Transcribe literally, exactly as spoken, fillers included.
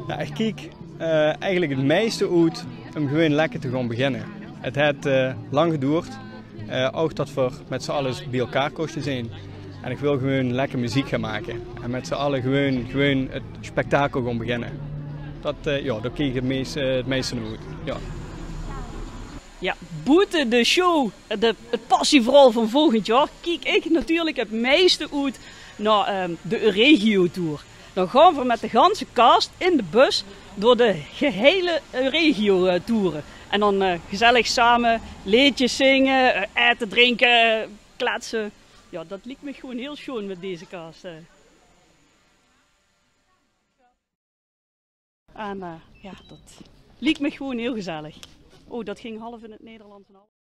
Jao, ich kiek, eh, eigelik 't meiste oet óm gewoon lekker te gaon beginne. 't Haet, eh, lang gedoerd, eh, ouch det veer mit z'n alle bie-ein kóste zeen. En ich wil gewoon lekker meziek gaon make. En mit z'n alle gewoon, gewoon 't spektakel gaon beginne. Det, eh, jao, dao kiek ich 't meis-, eh, 't meiste nao oet. Jao. Jao, boete de show, de, 't passieverhaol van volgend jaor, kiek ich natuurlik 't meiste oet nao, ehm, de Euregio Tour. Dan gaon v'r mit de ganse cast in de bus door de geheile Euregio, eh, toere. En dan, eh, gezellig same leedjes zinge, eh, aete, drinke, kletse. Jao, det liek mich gewoon hiel sjoon mit deze cast, eh. En, eh, jao, det liek mich gewoon hiel gezellig. Oh, det ging half in 't Nederlands en half